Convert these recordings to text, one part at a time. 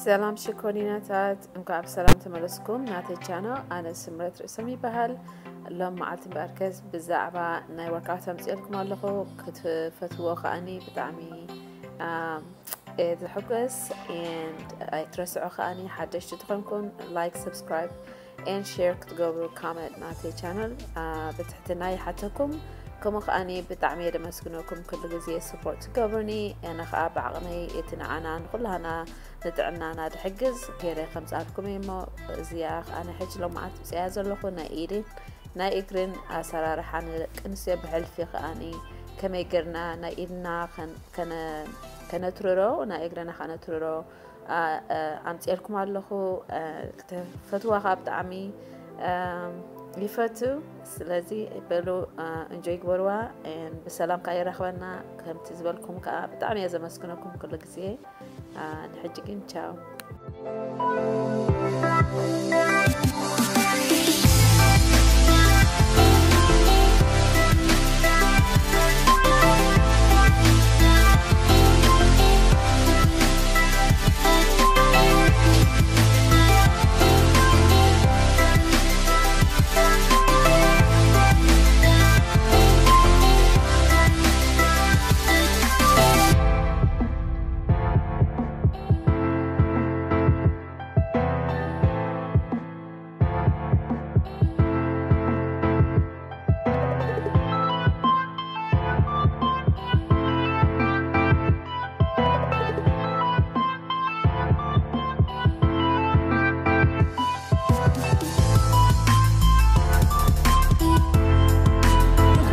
ሰላም ሽኮሪናታት፣ እንኳዕ ብሰላም ተመለስኩም ናተይ ቻናል። ኣነ ስምረት ርእሶም ይበሃል። ሎም መዓልቲ እምበኣርከስ ብዛዕባ ናይ ወርክኣውት ኣምፅኤልኩም ኣለኹ። ክትፈትዎ ከኣኒ ብጣዕሚ እየ ዝሕጎስ። And ኣይትረስዑ ከኣኒ ሓደሽቲ ትኾንኩም like subscribe and share ክትገብሩ comment ናተይ ቻናል ብትሕትና ይሓተኩም። ከምኡ ከኣኒ ብጣዕሚ እየ ደመስግነኩም ኩሉ ግዜ support ትገብሩኒ። ኣነ ከኣ ብዓቕመይ እቲ ንዓና ንኩላህና ንጥዕናና ድሕግዝ ገይረ ከምጻልኩም እየ እሞ እዚኣ ከኣ ናይ ሕጂ ሎማዓት ብፅያ ዘለኹ ናይ ኢድን ናይ እግርን ኣሰራርሓ ንደቂ ኣንስትዮ ብሕልፊ ከኣኒ ከመይ ገርና ናይ ኢድና ከነትርሮ ናይ እግርና ከነትርሮ ኣምፅኤልኩም ኣለኹ። ክትፈትዋ ከዓ ብጣዕሚ ይፈቱ። ስለዚ በሉ እንጆይ ግበርዋ። ብሰላም ከዓ ይረኽበና። ከምቲ ዝበልኩም ከዓ ብጣዕሚ እየ ዘመስግነኩም ኩሉ ግዜ። ንሕጂ ግን ቻው።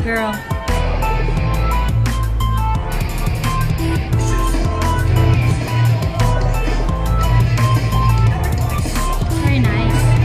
Girl. Very nice.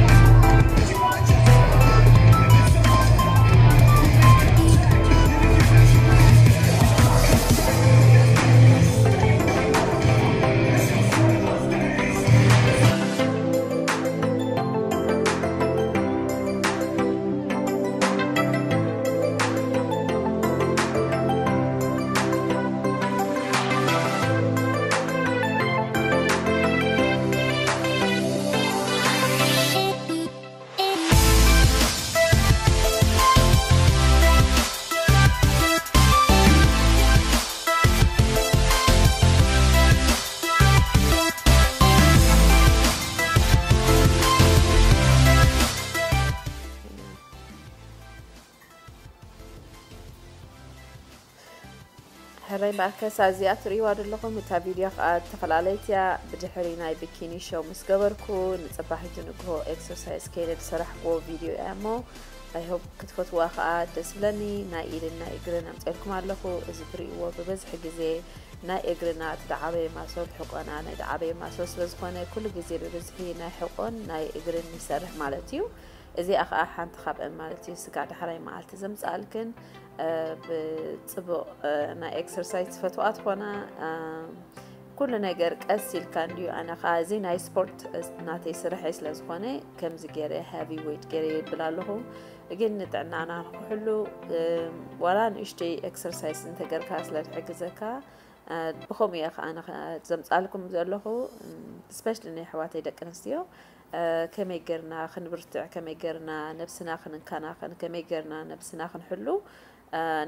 ሕራይ በኣከሳ እዚኣ ትርእይዋ ዘለኹም እታ ቪድዮ ከዓ ዝተፈላለይት እያ። ብድሕሪ ናይ ብኪኒ ሾው ምስ ገበርኩ ንፅባሒቱ ንግሆ ኤክሰርሳይዝ ከይደ ዝሰራሕክዎ ቪድዮ እያ እሞ ኣይሆፕ ክትፈትዋ ከዓ ደስ ብለኒ። ናይ ኢድን ናይ እግርን ኣምፀልኩም ኣለኹ። እዚ ትርእይዎ ብበዝሒ ግዜ ናይ እግርና እቲ ደዓበየ ማሶል ሕቆና ናይ ደዓበየ ማሶል ስለ ዝኾነ ኩሉ ግዜ ብብዝሒ ናይ ሕቆን ናይ እግርን ይሰርሕ ማለት እዩ። እዚኣ ከዓ ሓንቲ ካብአን ማለት እዩ። ስጋዕ ዳሕራይ መዓልቲ ዘምፅኣልክን ብፅቡቅ ናይ ኤክሰርሳይዝ ዝፈትዋ ትኾና። ኩሉ ነገር ቀስ ኢልካ እንድዩ። ኣነ ከዓ እዚ ናይ ስፖርት ናተይ ስርሐይ ስለ ዝኾነ ከምዚ ገይረ ሃቪ ዌይት ገይረ ይብል ኣለኹ። ግን ንጥዕናና ንክሕሉ ዋላ ንእሽተይ ኤክሰርሳይዝ እንተገርካ ስለ ዝሕግዘካ ብኸምኡ እየ ከዓ ኣነ ዘምፃልኩም ዘለኹ። ስፔሻሊ ናይ ኣሕዋተይ ደቂ ኣንስትዮ ከመይ ገርና ክንብርትዕ ከመይ ገርና ነብስና ክንከናኸን ከመይ ገርና ነብስና ክንሕሉ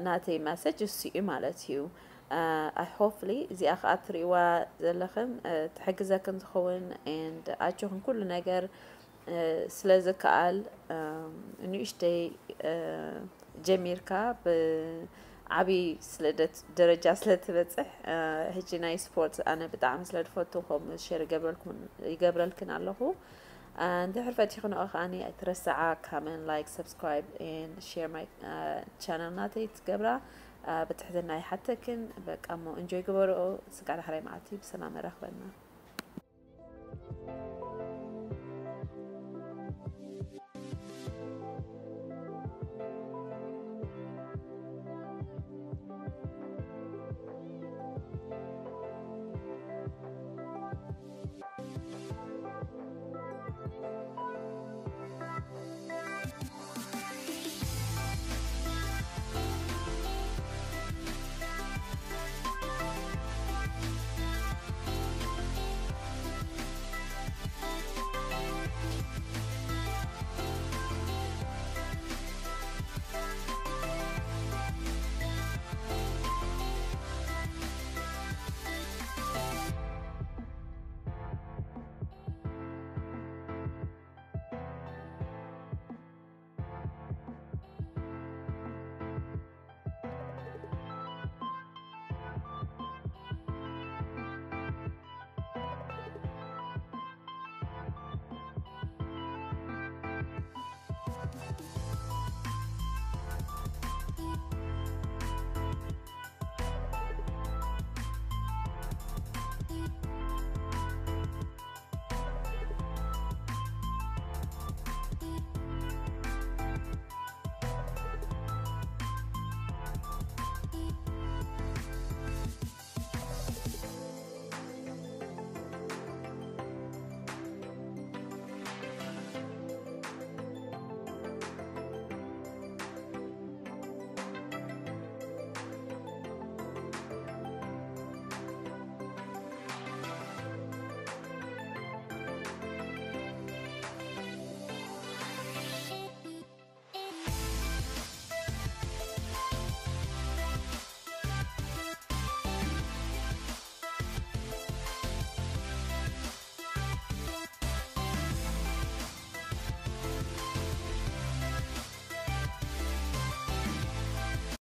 ናተይ ማሰጅ እሱ እዩ ማለት እዩ። ኣይ ሆፕሊ እዚኣ ከዓ ትርእይዋ ዘለኽን ትሕግዘክን ትኸውን። And ኣጆኽን ኩሉ ነገር ስለ ዝከኣል ንእሽተይ ጀሚርካ ብዓብይ ስለ ደረጃ ስለ ትበፅሕ ሕጂ ናይ ስፖርት ኣነ ብጣዕሚ ስለ ዝፈቱ ከምኡ ሸር ይገብረልክን ኣለኹ። እንድሕር ፈቲኽንኦ ከዓኒ ኣይትረስዓ comment like subscribe and share my channel ናተይ ትገብራ ብትሕትና ይሓተክን። በቃ እሞ እንጆይ ግበርኦ። ስጋዕ ዳሕራይ መዓልቲ ብሰላም ይራኽበና።